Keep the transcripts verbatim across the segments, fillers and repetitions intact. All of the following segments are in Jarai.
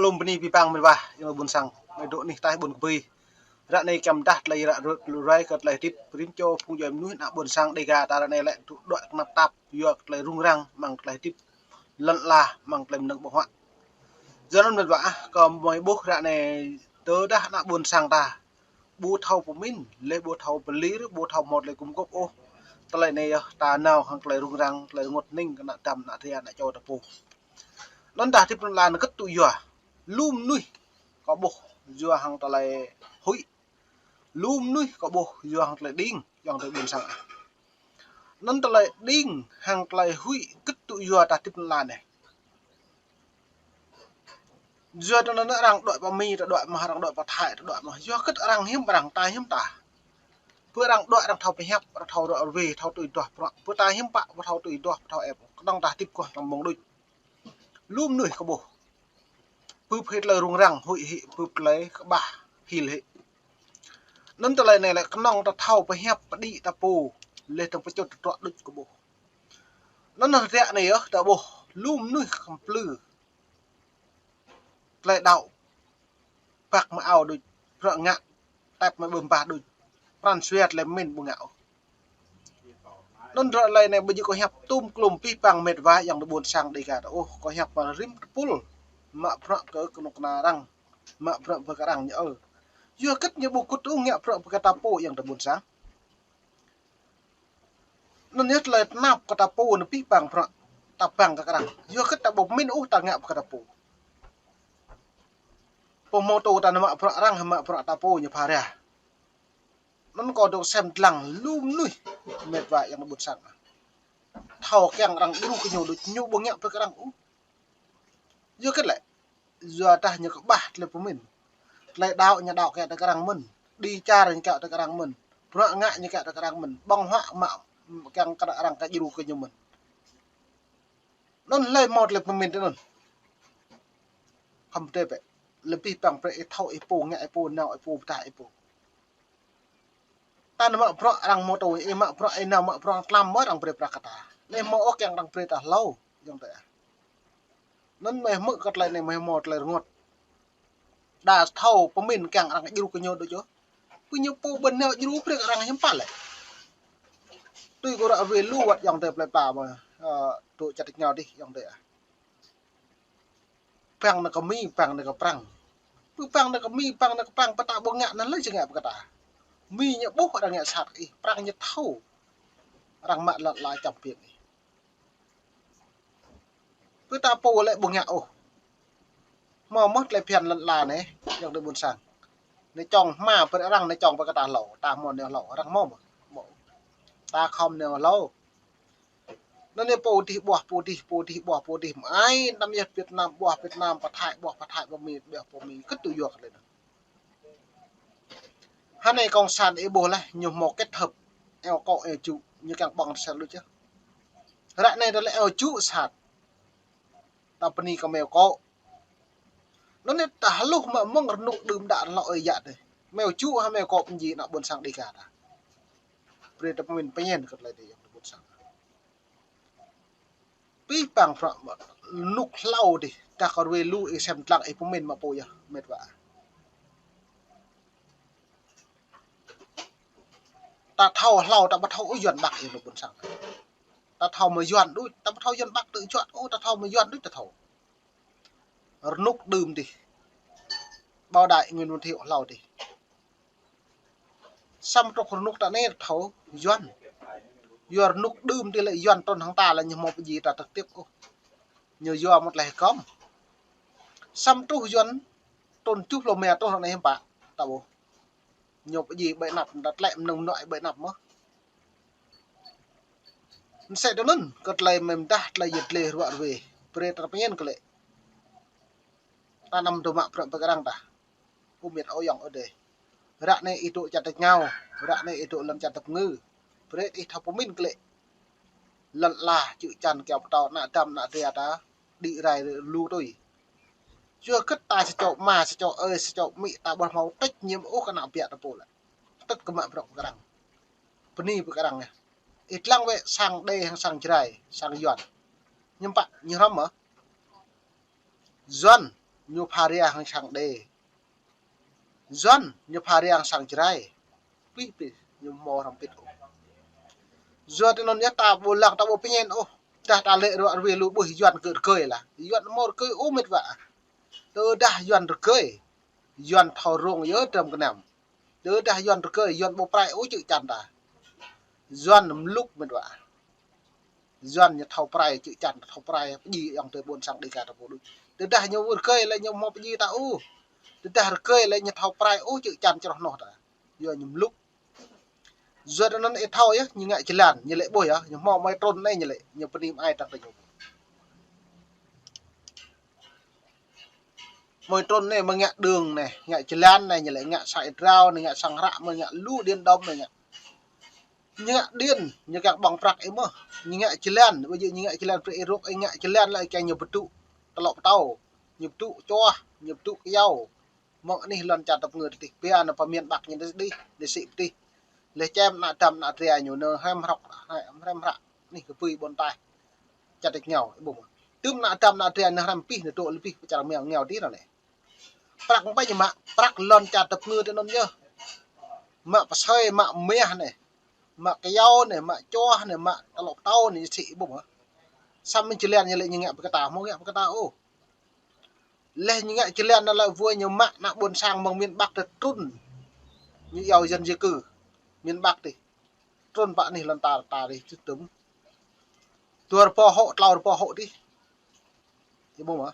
Lŏm bơni abih bang met wa, ayŏng adơi ƀôn sang, mơi dŏ anih ataih ƀôn kơbơi. Ră anai kiăng pơdah tơlơi ră ruai kơ tơlơi hơdip rĭm čô phung djuai mơnuih ană ƀôn sang Dêga ta ră anai lĕ tŭ dŏ tơnap tap yua kơ tơlơi rŭng răng amăng tơlơi hơdip lŏn ala amăng tơlơi mơnơ̆ng ƀơ̆ng huă. Yua anŭn met wa ah, kơ mơi ƀuh ră anai tơdah ană ƀôn sang ta ƀu thâo pơmĭn, lĕ ƀu thâo pơlir, ƀu thâo hmâo tơlơi gum gôp ôh, tơlơi anai yơh ta nao hăng tơlơi rŭng răng, tơlơi rơngot hơning kơ ană dăm, ană tria, ană čô ta pô. Anŭn ta hơdip lŏn ala anai kơt tŭ yua. Lu mơnuih kâo ƀuh yua hăng tơlơi huĭ. Lu mơnuih kâo ƀuh yua hăng tơlơi đing, ayŏng adơi ƀôn sang ah. Anŭn tơlơi đing hăng tơlơi huĭ kơt tŭ yua ta hơdip lŏn ala anai. Yua tơ anŭn arăng đuaĭ pơ Mi, ta đuaĭ mơ̆n, arăng đuaĭ pơ Thái, ta đuaĭ mơ̆n. Yua kơt arăng hiư̆m arăng, ta hiư̆m ta. Pơ arăng đuaĭ arăng thâo pơhiăp, arăng thâo ră ruai, thâo tui duah bruă. Pơ ta hiư̆m pă, pơ thâo tui duah, pơ thâo ĕp. Kơnơ̆ng ta hơdip kơkuh amăng mông đôč. Lu mơnuih kâo ƀuh. Pơ phe tơlơi rŭng răng, huĭ hĭ, pơ tơlơi kơƀah, hil hĭ. Anŭn tơlơi anai lĕ kơnơ̆ng ta thâo pơhiăp, pơđĭ ta pô, lĕ tơ̆ng pơčut tơdruă đôč kâo ƀuh. Anŭn ră anai yơh, ta ƀuh, lu mơnuih kơplư. Tơlơi đaŏ, păk mơ̆ ao đôč, bruă ngă, tep mơ̆ ƀơm bah đôč. Pran jua tơlơi pơmĭn ƀu ngă ôh. Anŭn ră tơlơi anai ƀu djơ̆ kâo hiăp tŭm klum abih bang met wa ayŏng adơi ƀôn sang Dêga ta ôh, kâo hiăp mă rĭm tơpul. Mă bruă kơ kơnuk kơna arăng, mă bruă pơ kơ arăng ñu ơ. Yua kơt ñu ƀu kơt ôh ngă bruă pơ kơ ta pô ayŏng adơi ƀôn sang. Anŭn yơh tơlơi tơnap kơ ta pô anŭn abih bang bruă ta bang kơ arăng. Yua kơt ta ƀu pơmĭn ôh ta ngă pơ kơ ta pô. Pô hmâo tŭ ta nao mă bruă arăng, mă bruă ta pô ñu pha ra. Anŭn kâo dŏ sem dlăng lu mơnuih met wa ayŏng adơi ƀôn sang. Thâo kiăng arăng djru kơ ñu đôč, ñu ƀu ngă pơ kơ arăng ôh. Yua kơt lĕ. Yua dah ñu kơƀah tơlơi pơmĭn. Tơlơi đaŏ ñu đaŏ kiăng tơ kơ arăng mơ̆n. Đĭ čar ñu kiăng tơ kơ arăng mơ̆n. Bruă ngă ñu kiăng tơ kơ arăng mơ̆n. Ƀơ̆ng huă mă kiăng kơ arăng kơ djru kơ ñu mơ̆n. Anŭn hlơi hmâo tơlơi pơmĭn tơ anŭn. Khŏm tơpă. Lĕ abih bang brơi ih thâo ih pô, ngă ih pô, nao ih pô, pơdah ih pô. Ta nao mă bruă arăng hmâo tŭ, ih mă bruă ih nao mă bruă arăng tlam mơ̆ arăng brơi prăk kơ ta. Anai hmâo ôh kiăng arăng brơi ta hlâo, ayŏng adơi ah. Anŭn mơi hmư̆ kơ tơlơi anai mơi hmâo tơlơi rơngot. Đa thâo pơmĭn kiăng arăng djru kơ ñu đôč yơh. Pơ ñu pô ƀu nao djru brơi kơ arăng hiư̆m pă lĕ. Tui kâo ră ruai lu wơ̆t ayŏng adơi plơi pla mơi, ơ, dŏ čar tač rơngiao adih ayŏng adơi ah. Bang nao kơ Mi, bang nao kơ Prăng. Pơ bang nao kơ Mi, bang nao kơ Prăng, pơ ta ƀu ngă anŭn lĕ či ngă pơ kơ ta. Mi ñu ƀuh arăng ngă sat ih, Prăng ñu thâo. Arăng mă lŏn ala čăm biă ih. Pơ ta pô lĕ ƀu ngă ôh. Hmâo mơ̆ tơlơi phiăn lŏn ala anai, ayŏng adơi ƀôn sang. Anai čŏng hma pơ arăng, anai čŏng pơ kơ ta hlâo, ta hmâo nao hlâo, arăng hmâo mơ̆. Hmâo. Ta khŏm nao hlâo. Anŭn anai pô adih ƀuah pô adih, pô adih ƀuah pô adih, mơai anăm yơh Việt Nam ƀuah Việt Nam, pơ Thái ƀuah pơ Thái, pơ Mi ƀuah pơ Mi, kơt tŭ yua kơ tơlơi anŭn. Hơnai cộng sản ih ƀuh laih, ñu hmâo kết hợp, eo kŏ eo jŭ, ñu kiăng ƀơ̆ng tơsel đôč yơh. Ră anai ta lĕ eo jŭ sat. Ta bơni kơ meo kŏ. Anŭn anai ta hluh mă mơ̆ng rơnŭk đưm đă hlâo ơi yă dêh. Meo jŭ hă meo kŏ pơjing ană ƀôn sang Dêga ta. Brơi ta pơmĭn pơñen kơ tơlơi anai ayŏng adơi ƀôn sang. Abih bang bruă mă rơnŭk hlâo adih, dah kơ ruai lu ih sem dlăng ih pơmĭn mă pô yơh, met wa. Ta thâo hlâo, ta ƀu thâo ôh Yuan ƀă ayŏng adơi ƀôn sang. Ta thâo mă Yuan đôč, ta ƀu thâo Yuan ƀă tơ̆ juăt ôh, ta thâo mă Yuan đôč ta thâo. Rơnŭk đưm adih. Bảo Đại Nguyễn Văn Thiệu hlâo adih. Samơ̆ truh rơnŭk ta anai thâo Yuan. Yua rơnŭk đưm adih lĕ Yuan trŭn hăng ta lĕ ñu hmâo pơjing ta trực tiếp ôh. Ñu yua mơ̆ tơlơi hơgŏm. Samơ̆ truh Yuan trŭn tơjuh pluh rơma truh ră anai hiư̆m pă ta ƀuh. Ñu pơjing ƀơi anăp, ta tlĕ mơnơ̆ng mơnuă ƀơi anăp mơ̆. Mơsĕ tui anŭn, kơ tơlơi mơ̆ng dah tơlơi yơh tơlơi ruă ruai. Brơi ta pơñen kơ lĕ. Ta anăm dŏ mă bruă pơ kơ arăng ta. Ơ met wa ayŏng adơi. Ră anai ih dŏ čar tač rơngiao, ră anai ih dŏ lăm čar tơpơngư. Brơi ih thâo pơmĭn kơ lĕ. Lŏn ala čư̆ čan kiao pơtâo ană dăm ană tria ta, đĭ rai lu tui. Yua kơ ta sa čô ama, sa čô ơi, sa čô amĭ ta ƀu hmâo trách nhiệm ôh kơ ană biă ta pô lĕ. Tơ̆k kơ mă bruă pơ kơ arăng. Bơni pơ kơ arăng yơh. Ih dlăng wơ̆t sang Đê hăng sang Jrai, sang Yuan. Hiư̆m pă, ñu hrŏm mơ̆. Yuan Ñu pha ria hăng sang Êđê. Yuan ñu pha ria hăng sang Jrai. Pih pih ñu hmâo hrŏm pit ôh. Yua tui anŭn yơh ta ƀu lăng ta ƀu pơñen ôh. Tơdah ta lĕ ruă ruê lu ƀuh Yuan kơ rơgơi lah. Yuan hmâo rơgơi ôh met wa. Tơdah Yuan rơgơi, Yuan thâo rông yơh dram gơnam. Tơdah Yuan rơgơi, Yuan ƀu prai ôh čư̆ čan ta. Yuan mlŭk met wa. Yuan ñu thâo prai čư̆ čan, thâo prai pơdjai ayŏng adơi ƀôn sang Đêga ta pô đôč. Tơdah ñu rơgơi lĕ ñu hmâo pơdjai ta ôh. Tơdah rơgơi lĕ ñu thâo prai ôh čư̆ čan čroh noh ta. Yua ñu mlŭk. Yua anŭn ih thâo yơh, ñu ngă jơlan, ñu lĕ ƀuh yơh, ñu hmâo mơi trôn anai ñu lĕ, ñu pơnim ai tăng tơ ñu. Mơi trôn anai, mơi ngă đường anai, ngă jơlan anai, ñu lĕ ngă sang Êa Drao anai, ngă sang Hră, mơi ngă lu điện đóm anai ngă. Ñu ngă điện, ñu kiăng ƀơ̆ng prăk ih mơh. Ñu ngă jơlan, ƀu djơ̆ ñu ngă jơlan prăk ih rŏk, ih ngă jơlan lĕ kiăng ñu pơdŭ tơlŏ pơtâo, ñu pơdŭ čoh, ñu pơdŭ kyâo. Mơ̆ng anih lŏn čar tơpơngư tih, pia nao pơ miền Bắc ñu đih, đih sĭ pơtih. Leh čem ană Adam ană Drea ñu nao hrăm hrăk, hrăm hrăk anih kơpui ƀôn taih. Čar tih ngeo, ih ƀuh mơ̆. Tơm ană Adam ană Drea nao hrăm pih, nao dŏ lĕ pih pơ čar mơ̆ng ngeo dih nao lĕ. Prăk ƀai ñu mă, prăk lŏn čar tơpơngư tui anŭn yơh. Mă pơsơi, mă meh anai, mă kyâo anai, mă čoh anai, mă tơlŏ pơtâo anai, sĭ ih ƀuh mơ̆. Samơ̆ jơlan ñu lĕ ñu ngă pơkơta, hmâo ngă pơkơta ôh. Leh ñu ngă jơlan anŭn lĕ wơ̆t ñu mă ană ƀôn sang mơ̆ng miền Bắc tơ trŭn. Ñu iâu dân di cư miền Bắc tih. Trŭn pơ anih lŏn ta, ta dih tơm. Dua rơbâo hộ, klâo rơbâo hộ dih. Ih ƀuh mơ̆.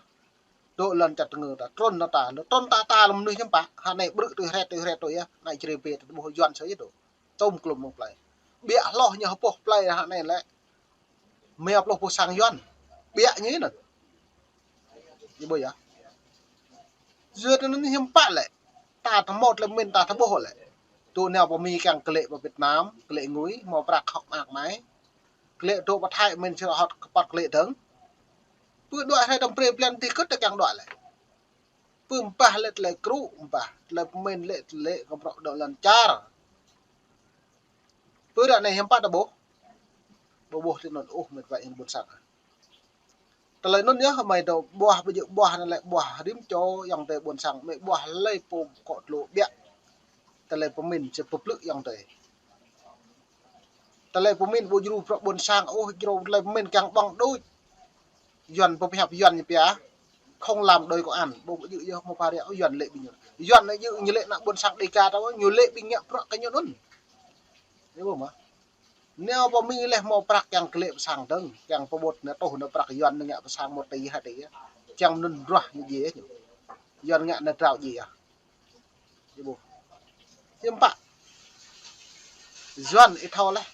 Dŏ lŏn čar tơpơngư ta, trŭn anŭn ta, trŭn ta ta lăm mơnuih hiư̆m pă. Hă anai ƀrư̆ tui hret, tui hret tui yơh. Anai Jrai pê ta ƀuh Yuan sơi yơh dŏ. Tơm klŭm mơ̆ng plơi. Ƀiă hloh ñu hơpŏh plơi hă anai lĕ. Mia pluh pô sang Yuan. Ƀiă ñu anŭn. Ih ƀuh yơh. Yua tui anŭn hiư̆m pă lĕ. Ta tơmŏt lĕ min ta tơƀuh lĕ. Tui nao pơ Mi kiăng kơ lĕ pơ Việt Nam, kơ lĕ ngui, hmâo prăk hŏk mơak mai. Kơ lĕ dŏ pơ Thái min sĭt hŏt kơpăt kơ lĕ dơ̆ng. Pơ đuaĭ hrơi tơm brơi blan tih kơt ta kiăng đuaĭ lĕ. Pơ mpah lĕ tơlơi krŭ, mpah, tơlơi pơmin lĕ, tơlơi kơ prŏk dŏ lŏn čar. Pơ ră anai hiư̆m pă ta ƀuh. Ƀu ƀuh tui anŭn ôh met wa ayŏng ƀôn sang. Tơlơi anŭn yơh, mơi dŏ ƀuah, ƀu djơ̆ ƀuah anai lĕ ƀuah rĭm čô ayŏng adơi ƀôn sang, mơi ƀuah hlơi pô kŏ tlô ƀiă. Tơlơi pơmin či pơplư̆ ayŏng adơi. Tơlơi pơmin ƀu djru prŏk ƀôn sang ôh, djru tơlơi pơmin kiăng ƀơ̆ng đôč. Yuan pơhiăp Yuan ñu pia, không làm đòi có ăn, ƀu djơ̆ yơh hmâo pha ria ôh Yuan lĕ ƀing ñu. Yuan anai djơ̆ ñu lĕ ană ƀôn sang Đêga ta, ñu lĕ ƀing ngă prăk kơ ñu anŭn. Ih ƀuh mơ̆. Nao pơ Mi leh hmâo prăk kiăng kơ lĕ pơ sang dơ̆ng, kiăng pơƀut nao tuh nao prăk Yuan nao ngă pơ sang một tỷ hai tỷ. Kiăng anŭn bruă ñu djai ñu. Yuan ngă nao drao djai yơh. Ih ƀuh. Hiư̆m pă. Yuan ih thâo leh.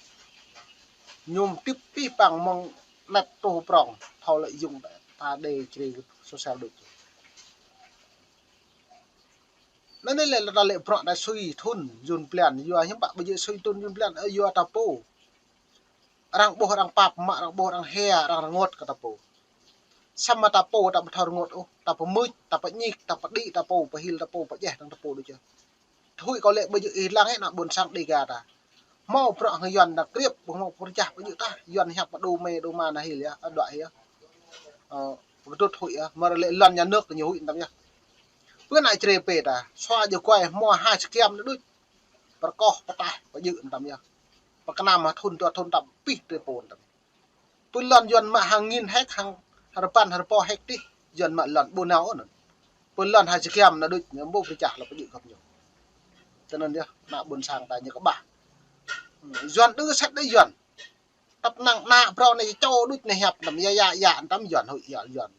Ñu tĭp pih păng mơ̆ng net tuh prŏng. Thâo lĕ yŭng ta đe čri social đôč. Anai lĕ ta lĕ bruă ta sui thun yŭn blan, yua hiư̆m pă ƀu djơ̆ sui thun yŭn blan, ơ, yua ta pô. Arăng ƀuh arăng pap, mă arăng ƀuh arăng hia, arăng rơngot kơ ta pô. Samơ̆ ta pô ta ƀu thâo rơngot ôh, ta pơmưč, ta pơñik, ta pơđĭ ta pô, pơhil ta pô, pơdjeh tăng ta pô đôč yơh. Tơhuĭ kâo lĕ ƀu djơ̆ ih lăng ih ană ƀôn sang Đêga ta. Hmâo bruă hăng Yuan ta kriăp, ƀu hmâo pơrơjah ƀu djơ̆ tah, Yuan hiăp pơ đu mê đu ma nao hil yơh, ơ, đuaĭ yơh. Ơ, pơkơdŭt huĭ yơh, mơ̆ lĕ lŏn nhà nước ñu huĭ tăm yơh. Pơ anai Jrai pê ta, sua jơguai hmua hai sơgiăm anai đôč. Pơrơkoh pơtaih pơjơ̆ tăm yơh. Pơkơnam ha thun dua thun tăm pih Jrai pô tăm. Pơ lŏn Yuan mă hàng nghìn héc, hàng rơbăn rơbâo héc tih, Yuan mă lŏn ƀu nao anŭn. Pơ lŏn hai sơgiăm anai đôč, ñu ƀu pơrơjah lŏ pơjơ̆ gơ̆p ñu. Tui anŭn yơh, ană ƀôn sang ta ñu kơƀah. Yuan đơ sĕt đơ Yuan. Tăp năng ană phrâo anai čô đôč anai hiăp tăm, ia, ia, ia, tăm Yuan huĭ, ia, Yuan.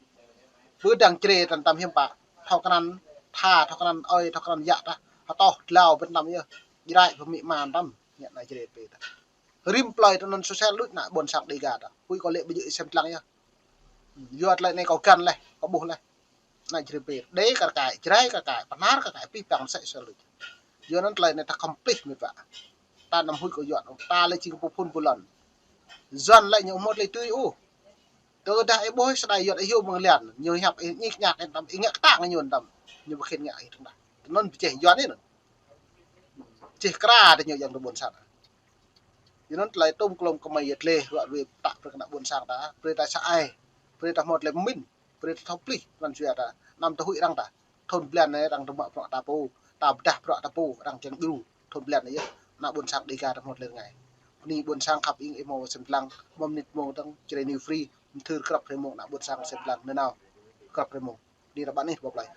Pơ đang Jrai tăm, tăm hiư̆m pă. Thâo krăn tha, thâo krăn ơi, thâo krăn ia tah. Hơtoh dlao pơ tăm yơh. Jrai pơmĭ man tăm. Ngă anai Jrai pê ta. Rĭm plơi tui anŭn social đôč ană ƀôn sang Đêga ta. Huĭ kâo lĕ ƀu djơ̆ ih sem lăng yơh. Yua tơlơi anai kâo găn leh, kâo ƀuh leh. Anai Jrai pê, Đê kar kaĭ, Jrai kar kaĭ, Bahnar kar kaĭ, pih păng sĕ sơlŭč. Yua anŭn tơlơi anai ta khŏm plih met wa. Ta anăm huĭ kơ Yuan, ta lĕ jing pô phŭn pô lŏn. Yuan lĕ ñu hmâo tơlơi tui ôh. Tơdah ih ƀuh sơdai Yuan ih hyu mơ̆ng lian, ñu hiăp ih ñik ñak ih tăm, ih ngă kơtang ñu tăm. Ñu ƀu khĭn ngă ih tơdah. Tui anŭn pơjeh Yuan ih anŭn. Jeh kra tơ ñu yang tơ ƀôn sang. Yua anŭn tơlơi tôm klôm kơmơi yơh tơlơi, ruă ruê pơtă brơi kơ ană ƀôn sang ta, brơi ta sa ai, brơi ta hmâo tơlơi pơmin. Brơi ta thâo plih, lŏn jua ta. Anăm tơhuĭ arăng ta. Thun blan anai arăng tơmă bruă ta pô, ta pơdah bruă ta pô, arăng kiăng djru. Thun blan anai yơh, ană ƀuôn sang Dêga ta hmâo tơlơi rơngai. Bơni ƀuôn sang khăp ing ih hmâo sem lăng, hmâo mơnit mông tơ̆ng, Jrai New Free, mơthưr krăp hrơi mông ană ƀuôn sang sem lăng nanao. Krăp hrơi mông. Bơni rơbat ih, bok lai.